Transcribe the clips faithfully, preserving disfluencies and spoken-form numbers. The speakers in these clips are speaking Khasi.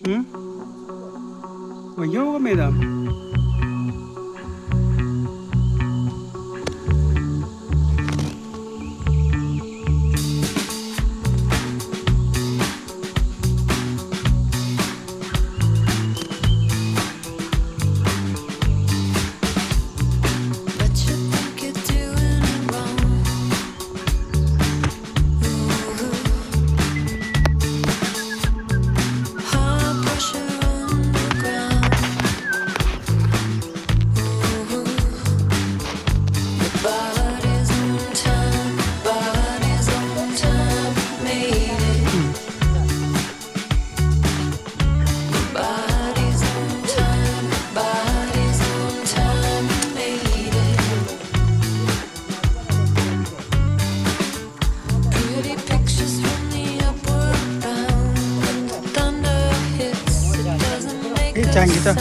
Hmm? Wa yo ka me da. Eh, jangan gitu.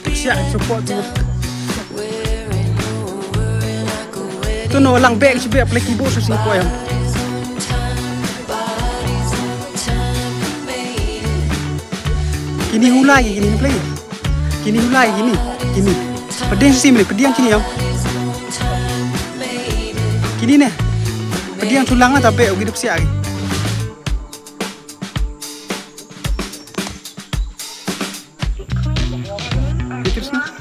Siap support tu. Tu no lang bek si bek play keyboard su Singapore yang. Kini hulai kini play. Kini hulai kini. Kini. Pediang si mele pediang kini yang. Kini ne. Pediang tulang lah tapi ugi dep siap. Terus ni.